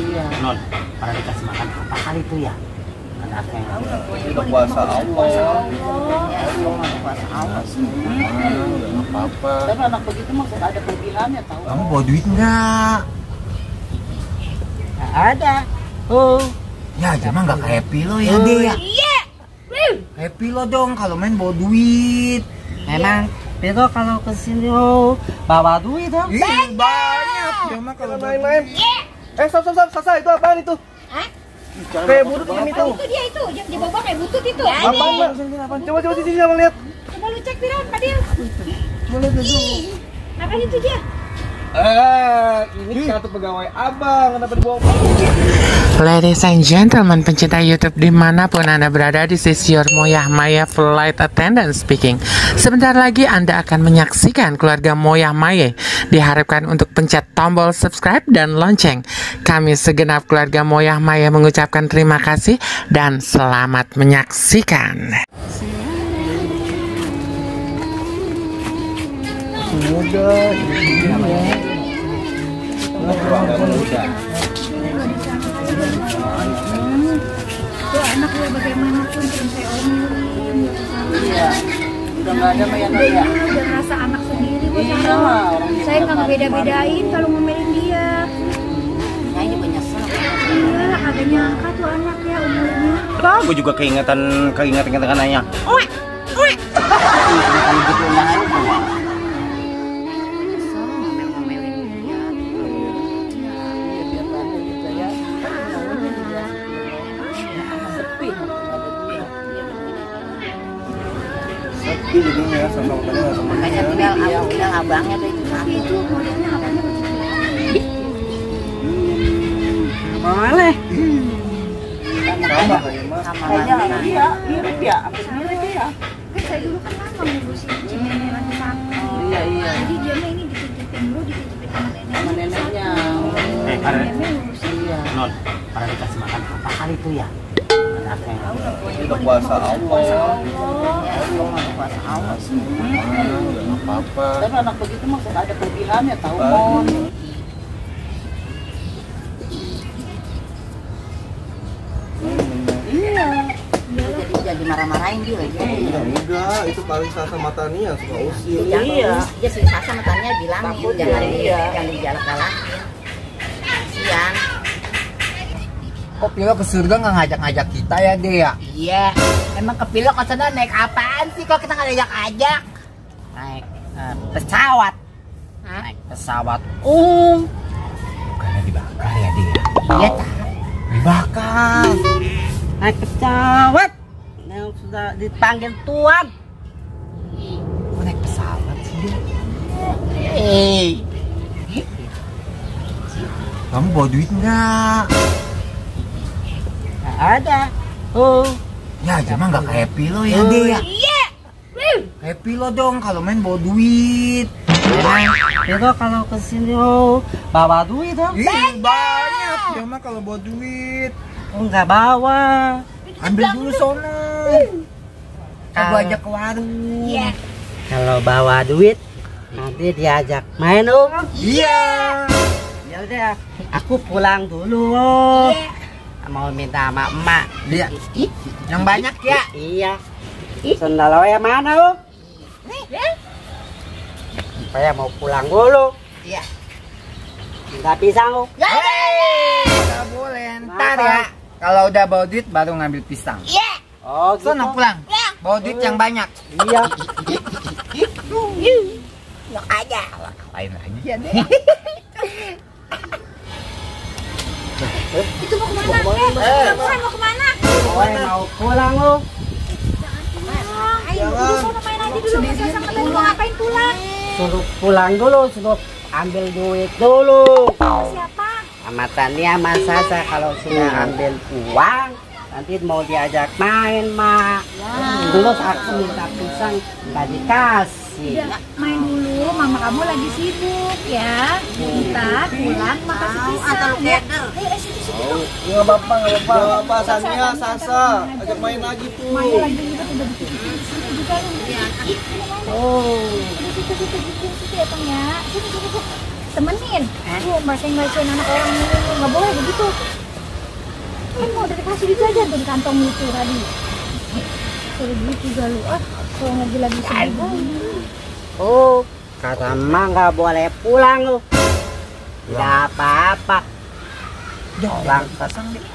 Iya. Non, pada dikasih makan apa kali itu ya? Anaknya. Udah puasa Allah. Puasa Allah sih. Apa-apa. Tapi anak begitu mah ada kelebihannya tahu. Kamu bawa duit enggak? Nggak ada. Oh. Ya, emang enggak kayak Pilo ya, dia. Iya. Happy lo dong kalau main bawa duit. Memang Pilo kalau kesini bawa duit dong. Ih, banyak. Ya mah kalau main-main. Stop. Sasa, itu apaan itu? Hah? Kayak budut ini tuh. Itu dia itu, yang di bawah kayak butut itu. Apaan? Coba sini sama lihat. Coba lu cek Piran, Fadil. Coba lihat dulu. Apa itu dia? Ini kartu pegawai abang, kenapa dibawa? Ladies and gentlemen, pencinta YouTube dimanapun Anda berada, this is your Moyah Maya Flight Attendant speaking. Sebentar lagi Anda akan menyaksikan keluarga Moyah Maya. Diharapkan untuk pencet tombol subscribe dan lonceng. Kami segenap keluarga Moyah Maya mengucapkan terima kasih dan selamat menyaksikan. Semoga Tuh anak gue bagaimanapun sampai omilin. Iya. Udah nggak ada Maya ya. Dia udah ngerasa anak sendiri kok Iya, sama. orang dia Saya nggak kata ngebeda-bedain kalau ngomelin dia. Nah, ini banyak salah. Iya, kagak nyangka tuh anak ya umurnya. Gue juga keingetan anaknya. Kalau gitu undangan itu. Ngomelin dia. Iya, biar tahu gitu ya. Maunya dia. Sepi. Sepi jadinya ya sama Makanya tinggal abangnya deh itu Tapi satu. itu modelnya abangnya begitu. Boleh. Sama kayak Mas. Kayaknya iya, mirip ya. Hampir mirip ya. Kan saya dulu kan lama ngurusin Cimennya lagi sakit. Iya. Jadi dia mah ini dititipin dulu, dititipin sama neneknya. Sama neneknya. Neneknya ngurusin. Iya. Non, pada dikasih makan apa kali itu ya? Anaknya. Udah puasa Allah. Puasa Allah sih. Apa-apa. Tapi anak begitu mah ada kelebihannya tahu Mon. Iya. Jadi marah-marahin dia lagi. Enggak, itu paling Sasa Matania suka usil. Iya. Dia si Sasa matanya bilangin Takut jangan dia. jangan dijalak-jalakin. Kasihan. Kok Pilo ke surga nggak ngajak-ngajak kita ya dia? Iya. Emang kepilok ke sana naik apaan sih kalau kita nggak diajak-ajak? Naik pesawat. Hah? Naik pesawat. Bukannya dibakar ya dia? Iya tak. Dibakar. Naik pesawat. Yang sudah dipanggil Tuan. Kok naik pesawat sih dia? Kamu bawa duit nggak? Nggak ada. Oh. Ya, emang nggak kayak Pilo ya dia. Iya. Kayak Pilo dong kalau main bawa duit. Memang Pilo kalau kesini bawa duit dong. Ih, banyak. Ya mah kalau bawa duit. Oh, nggak bawa. Ambil dulu sono. Aku ajak ke warung. Iya. Kalau bawa duit nanti diajak main dong. Iya. Ya udah, aku pulang dulu. Mau minta sama emak. Dia. Yang banyak ya. Iya. Sendal yang mana lu? Saya mau pulang dulu. Iya. Minta pisang lu. Nggak boleh. Ntar ya. Kalau udah bawa duit baru ngambil pisang. Iya. Oh, gitu. Sono pulang. Bawa duit yang banyak. Iya. Yok aja. Lain lagi ya deh. Itu mau kemana? Mau kemana? Mau pulang lu. Ayo, udah sono main aja dulu. Masa sama tadi mau ngapain pulang? Suruh pulang dulu, suruh ambil duit dulu. Siapa? Sama Tania, sama Sasa kalau sudah ambil uang, nanti mau diajak main, Mak. Dulu aku minta pisang, nggak dikasih. Udah main dulu, mama kamu lagi sibuk ya. Ntar pulang makasih pisang ya. Ayo situ. Nggak apa-apa, nggak apa-apa. Sania, Sasa, ajak main lagi tuh. Main lagi juga udah bikin sini juga lu. Oh, Situ ya Tong ya. Sini. Temenin. Tuh bahasa Inggrisin anak orang ini nggak boleh begitu. Kan mau dari kasih dijajan tuh di kantong itu tadi. Suruh beli juga lu. Kalau lagi sedih. Oh, kata emak nggak boleh pulang lu. Tidak apa-apa. Pulang pasang deh.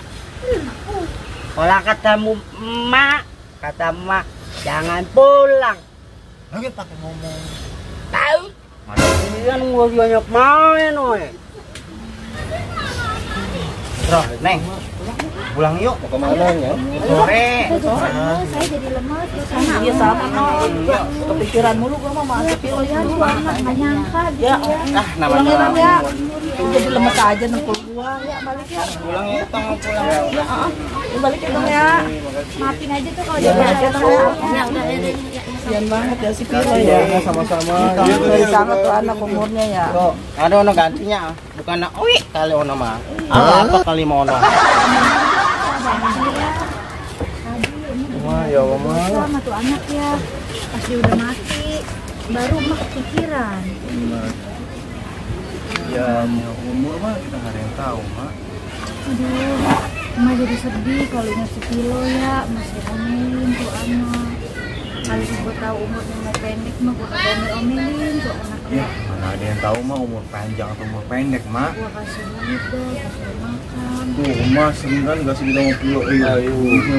Kalau ketemu emak, kata emak jangan pulang. Lagi pakai ngomong. Tahu? Ini kan mau banyak main, oi. Bro, Neng. Pulang yuk. Mau kemana ya? Sore. Saya jadi lemas terus sana. Iya sama kepikiran mulu gua mah masuk Oh ya, dua anak nggak nyangka gitu ya. Namanya orang ya. umur. Jadi lemes aja nempel gua. Ya balik ya. Pulang ya, tong pulang. Ya balik ya dong ya. Maafin aja tuh kalau dia nggak ada. Ya udah ya. Kasian banget ya si Piro ya. Sama-sama. Dari sana tuh anak umurnya ya. Tuh, ada ono gantinya. Bukan na oi kali ono mah. Apa kali mau ono? Wah, ya mama. Sama tuh anak ya. Pas dia udah mati, baru mah kepikiran. Ya, umur mah kita nggak ada yang tahu, Mak. Aduh, Emak jadi sedih kalau ingat si Pilo ya. Masih omelin tuh anak. Kalau gue tahu umurnya mau pendek mah gue kagak omelin tuh anaknya. Mana ada yang tahu mah umur panjang atau umur pendek, Mak. Gue kasih duit deh, kasih makan. Tuh, Mak sering kan kasih kita 50 iya,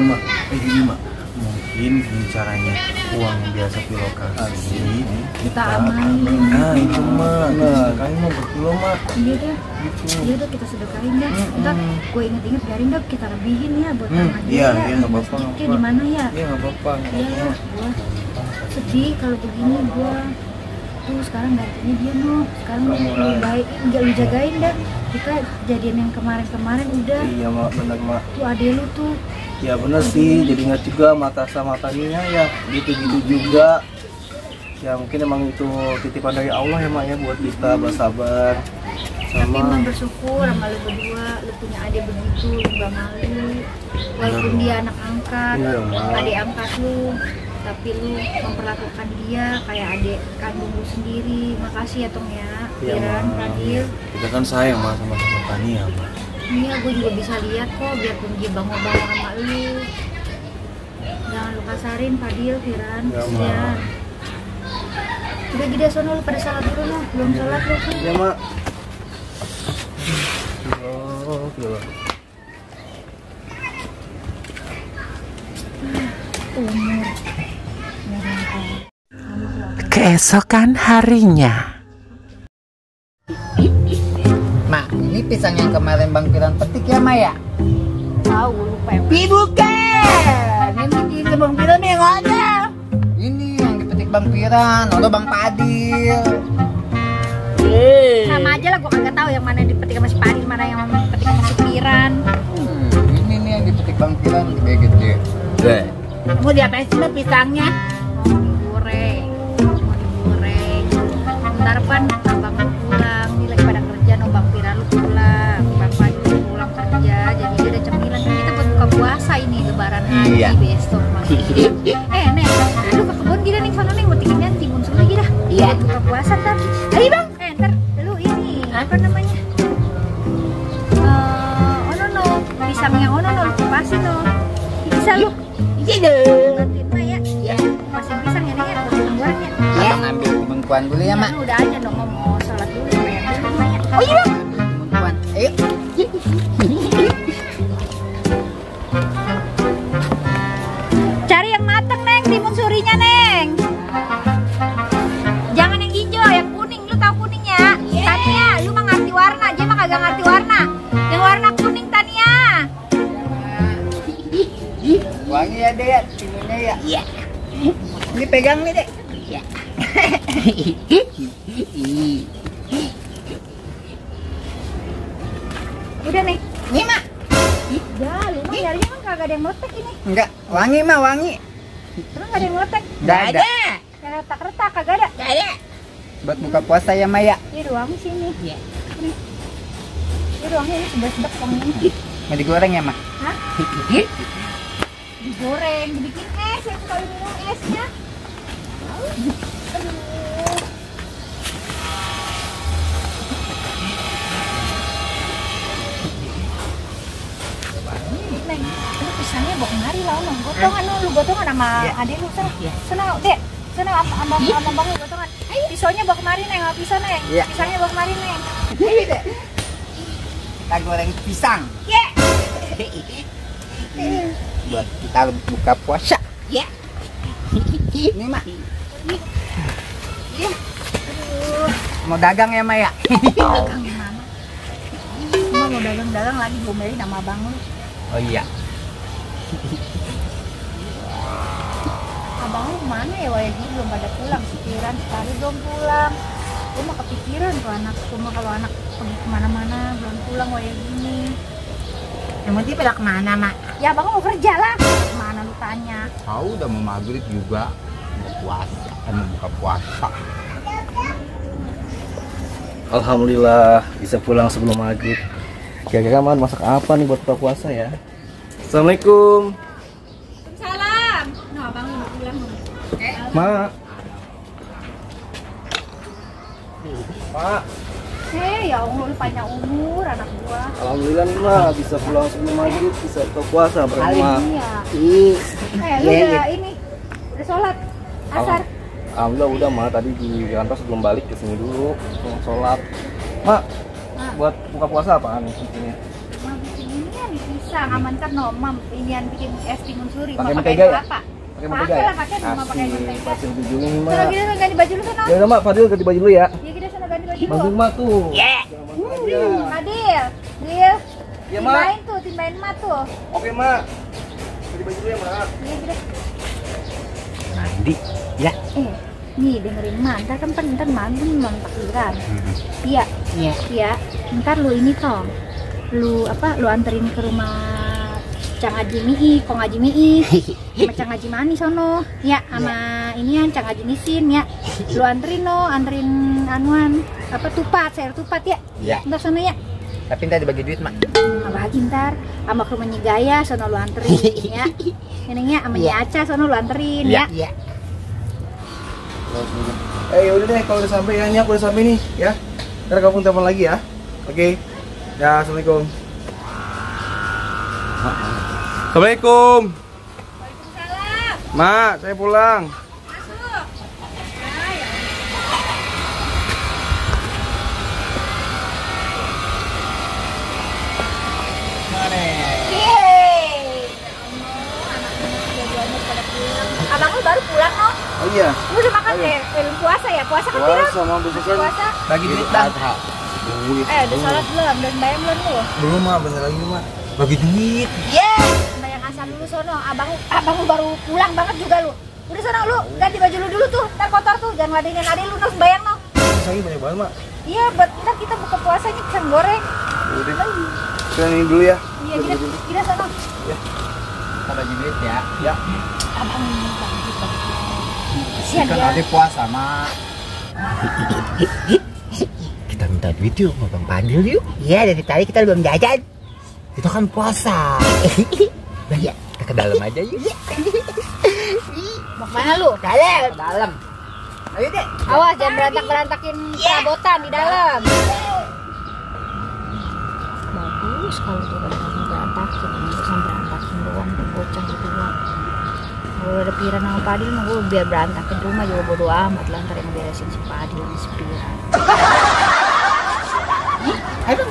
Mak. Gini, Mak. Mungkin gini caranya uang yang biasa Pilo kasih Kita amalin. Nah, itu Mak. Nah, kalian mau berkilo, Mak. Iya deh. Gitu. Iya udah kita sedekahin dah. Ntar gue inget-inget biarin dah kita lebihin ya buat anak dia Iya, ya. iya, nggak apa-apa, nggak Masjidnya apa-apa. di mana ya? Iya, nggak apa-apa. Iya ya, gue sedih kalau begini gue. Tuh sekarang gantinya dia no. Sekarang lu baik, lu jagain dah. Kita jadian yang kemarin-kemarin udah. Iya, Mak, benar, Mak. Tuh adek lu tuh. Ya bener sih, jadi ingat juga mata sama taninya ya gitu-gitu juga. Ya mungkin emang itu titipan dari Allah ya Mak ya buat kita bersabar. Tapi Sama emang bersyukur sama lu berdua, lu punya adik begitu, lu gak malu. Walaupun dia anak angkat, Iya, Mak. adik angkat lu, tapi lu memperlakukan dia kayak adik kandung lu sendiri. Makasih ya Tong ya, Iya, Piran, Mak. Fadil. Kita kan sayang Mak sama Tania Mak. Iya, gue juga bisa lihat kok biarpun dia bangun-bangun sama lu. Jangan lu kasarin Fadil, Piran, Ya, kasihan. Udah gede sono lu pada salat dulu no, belum sholat lu. Ya Mak. Oh, gila. Umur. Keesokan harinya. Mak, ini pisang yang kemarin Bang Piran petik ya, Mak ya? Tahu lupa ya. Bukan. Ini di Bang Piro nih yang ada. Ini yang dipetik Bang Piran, atau Bang Padil. Sama aja lah, gue kagak tahu yang mana yang dipetik sama si Padil, mana yang dipetik sama si Piran. Ini nih yang dipetik Bang Piran gede-gede. Mau diapain sih Mbak, pisangnya? Mau digoreng. Ntar pan abang lu pulang, ini lagi pada kerja, no Bang Piran lu pulang, Bapak lu pulang kerja, jadi dia ada cemilan. Kan kita buat buka puasa ini, lebaran haji Iya. besok. Neng, lu ke kebun gila nih, sana nih, mau tikinnya timun suruh lagi dah. Iya. Buat buka puasa ntar. Ayo Bang, ntar lu ini, apa namanya? Ono no, pisang yang ono no, lu kupasin no. Bisa lu. Iya dong. Bantuin Mak ya. Iya. Kupasin pisang ya Neng ya, pisang goreng ya. Abang ambil bengkuan dulu ya, Mak. Lu udah aja dong, mau sholat dulu ya dulu Mak ya. Oh iya Bang. Bengkuan. Ayo. Cari yang mateng Neng, timun surinya Neng. Jangan yang hijau, yang kuning. Lu tahu kuning ya? Tania, lu mah ngerti warna, dia mah kagak ngerti warna. Yang warna kuning Tania. Wangi ya, Dek, ya, timunnya ya. Iya. Ini pegang nih, Dek. Udah nih. Ini Mak. Ya, lu mah nyarinya kan kagak ada yang meletek ini. Enggak, wangi mah wangi. Terus gak ada yang meletek. Enggak ada. Yang retak-retak kagak ada. Gak ada. Buat buka puasa ya, Maya. Ini doang sini. Iya. Ini doangnya ini sedap-sedap wanginya. Mau digoreng ya, Mak? Hah? Digoreng, dibikin es, yang suka minum esnya. bawa kemari lah Om. Gotongan lu gotongan sama adik lu sana. Sana Dek. Sana sama bang lu gotongan. Pisaunya bawa kemari Neng, pisau Neng. Pisangnya bawa kemari Neng. Ayo Dek. Kita goreng pisang. Ya. Buat kita buka puasa. Ya. Ini Mak. Mau dagang ya Mak ya? Dagang yang mana? Cuma mau dagang-dagang lagi diomelin sama abang lu. Oh iya. Abang lu kemana ya? Wah, dia belum pada pulang. Pikiran sekali belum pulang. Gue mah kepikiran tuh anak. Cuma kalau anak pergi kemana-mana belum pulang kayak gini. Emang dia pada kemana, Mak? Ya abang mau kerja lah. Kemana lu tanya? Tahu udah mau maghrib juga. Mau puasa, mau buka puasa. Alhamdulillah bisa pulang sebelum maghrib. Kira-kira Man masak apa nih buat buka puasa ya? Assalamualaikum. Salam. Nah abang lu mau pulang. Mak. Mak. Ya Allah lu panjang umur anak gua. Alhamdulillah nih Mak bisa pulang sebelum maghrib, bisa buka puasa bareng Mak. Iya. Lu udah ini udah sholat asar. Alhamdulillah udah Mak, tadi di kantor sebelum balik ke sini dulu mau sholat. Mak, buat buka puasa apaan nih intinya? Mau bikin inian pisang amankan nomam inian bikin es timun suri. Pakai Mau mentega ya? apa? Pakai mentega Pakai ya? lah pakai mau pakai mentega. Pasti tujuh nih Mak. Kalau gitu ganti baju lu sana. Ya udah Mak, Fadil ganti baju dulu ya. Iya kita sana ganti baju Bantu lu. Mak tuh. Ya. Adil, Dil. Iya, Mak. Timbain tuh, timbain mat tuh. Oke Mak. Ganti baju dulu ya Mak. Iya gitu. Mandi. Ya. Nih dengerin mak, ntar kan ntar malam non takbiran. Iya. Iya. Ntar lu ini toh, lu anterin ke rumah Cang Haji Mii, Kong Haji Mii, sama Cang Haji Mani sono, ya sama inian Cang Haji Nisin ya. Lu anterin anuan sayur tupat ya. Iya. Ntar sono ya. Tapi ntar dibagi duit Mak. Bagi ntar sama ke rumah Nyi Gaya sono lu anterin ya. Neneknya sama Nyi Aca sono lu anterin ya. Iya. Udah deh kalau udah sampai ya, ini aku udah sampai nih ya. Ntar kamu telepon lagi ya. Oke. Ya, assalamualaikum. Assalamualaikum. Waalaikumsalam. Mak, saya pulang. Masuk. Abang lu baru pulang no? Oh iya. Lu udah makan belum puasa ya? Puasa kan Puasa tidak? mau besok Puasa? Bagi duit Bang. Duit. Udah sholat belum? Dan bayang belum lu? Belum Mak, bentar lagi Mak. Bagi duit. Bayang asal dulu sono. Abang lu baru pulang banget juga lu. Udah sono lu ganti baju lu dulu tuh. Ntar kotor tuh. Jangan ladenin adek lu terus bayang no. Lagi banyak banget Mak. Iya, buat ntar kita buka puasanya pisang goreng. Udah. Kita ini dulu ya. Iya, kita sono. Kita bagi duit ya. Ya. Abang minta gitu. Kasihan Kan ya. ada puasa Mak. Kita minta duit yuk sama Bang Padil yuk. Iya, dari tadi kita belum jajan. Kita kan puasa. Iya. Kita ke dalam aja yuk. Mau kemana lu? Dalam. Ke dalam. Ayo deh. Awas jangan berantak-berantakin perabotan di dalam. Bagus kalau tuh berantakin, bisa berantakin doang tuh bocah gitu doang. Kalau ada Piran sama Padil mah gue biar berantakin rumah juga bodo amat lah, ntar yang beresin si Padil sama si Piran. Aduh.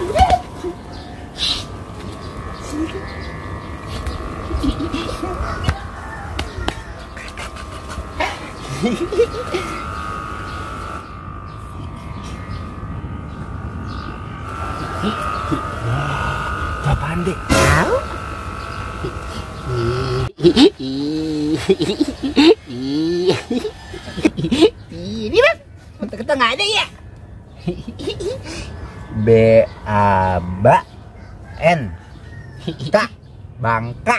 Apaan deh? Tahu? Ini Bang. Kata nggak ada ya? B A B N K Bangka.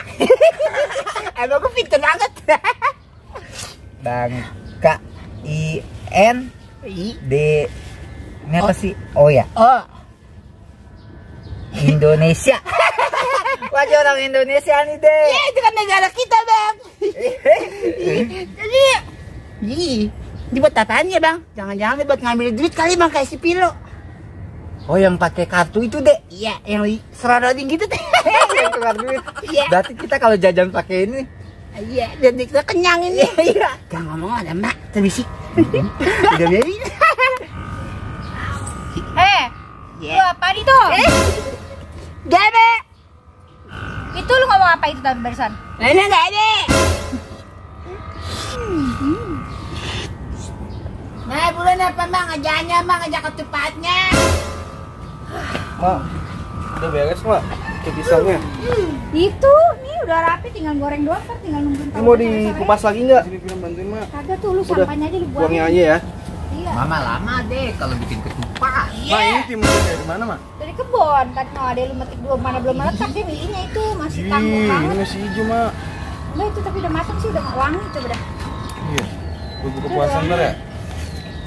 Emang gue pintar banget. Bangka I N D. Ini apa sih? Oh ya, Oh. Indonesia. Wajah orang Indonesia nih deh. Ya, itu kan negara kita, Bang. Jadi, ini buat apaan ya, Bang? Jangan-jangan buat ngambil duit kali, Bang, kayak si Pilo. Oh, yang pakai kartu itu, Dek? Iya. Yang serododing gitu, Dek. Yang keluar duit. Iya. Berarti kita kalau jajan pakai ini. Iya, jadi kita kenyang ini. Iya. Kan ngomong ada Mbak, terbisik. Udah biarin. Lu apa itu? Gabe. Itu lu ngomong apa itu tadi barusan? Ini enggak ada. Nah, bulan apa Bang? Ajaknya Bang, ajak ke tempatnya. Mak, udah beres mak, ke pisangnya. Itu, nih udah rapi, tinggal goreng doang, kan tinggal nungguin. Ini mau dikupas lagi nggak? Sini film bantuin mak. Kagak tuh, lu Udah, sampahnya aja lu buang. buangnya aja ya. Iya. Mama lama deh kalau bikin ketupat. Mak, ini timunnya dari mana mak? Dari kebon, tadi mau ada lu metik belum meletak dia milihnya itu masih tanggung Ini banget. masih hijau mak. Nah itu tapi udah matang sih, udah wangi coba dah. Iya. Buat buka puasa ntar ya.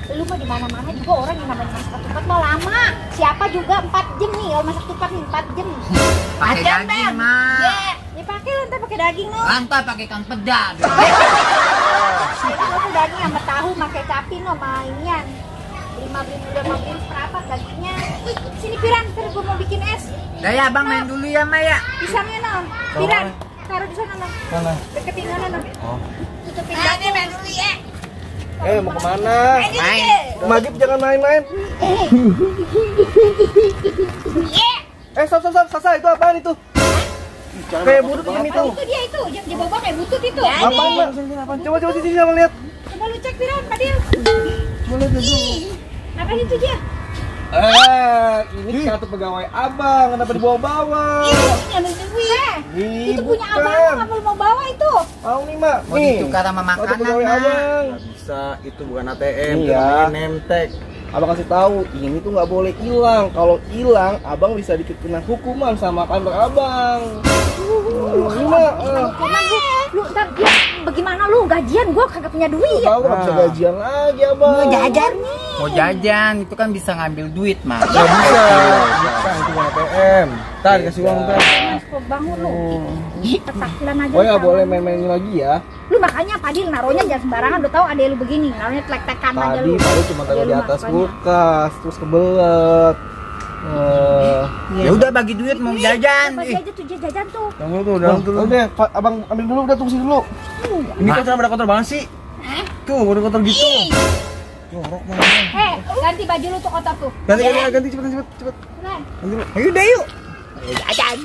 Lu mah di mana-mana juga orang yang namanya masak ketupat mah lama. Siapa juga 4 jam nih kalau masak ketupat nih 4 jam. Pakai daging, Mak. Ya, ya pakai lah ntar pakai daging lo. Lantai pakai ikan pedang. Itu daging sama tahu pakai capi no sama inian. Udah 50 seperempat dagingnya. Sini Piran, ntar gua mau bikin es. Dah ya, Bang main dulu ya, Mak ya. Pisangnya no. Piran, taruh di sana no. Mana? Deketin sana no. Oh. Tutupin Nah, dapur. dia main dulu ya. Mau kemana? Main. Magip jangan main-main. Stop, Sasa, itu apaan itu? Kayak budut ini tuh. Itu dia itu, dia bawa kayak butut itu. Apaan mak? Apaan? Coba sini sama lihat. Coba lu cek Piran, Padil. Coba lihat dulu. Apa itu dia? Ini kartu pegawai abang, kenapa dibawa-bawa? Ngambil duit. Ih, Itu punya bukan. abang, nggak mau bawa itu. Tahu nih mak. Mau Nih. ditukar sama Kartu makanan, pegawai Mak. abang. Bisa, itu bukan ATM, itu Iya. namanya name tag. Abang kasih tahu, ini tuh nggak boleh hilang. Kalau hilang, abang bisa dikena hukuman sama kantor abang. Ini mak. Cuman lu ntar lu bagaimana lu gajian gua kagak punya duit. Tahu nggak bisa gajian lagi abang. Mau jajan nih. Mau jajan, itu kan bisa ngambil duit, Mak. Nggak bisa. Bukan, itu bukan ATM. Ntar kasih uang ntar. Mas kok bangun lu. Petakilan aja. Oh ya sama boleh lu. main-main lagi ya. Lu makanya Padil naruhnya jangan sembarangan, udah tahu ada lu begini, naruhnya tek-tekan aja Tadi lu. baru cuma taruh Ada di lu atas makanya. kulkas, terus kebelet. Ya udah bagi duit mau jajan. Bagi aja tuh dia jajan tuh. Yang itu udah udah, abang ambil dulu, udah tunggu sini dulu. Ini kok pada kotor banget sih? Tuh, udah kotor gitu. Jorok mana? Ganti baju lu tuh kotor tuh. Ganti cepet. Nah, Ayo deh yuk. Jajan.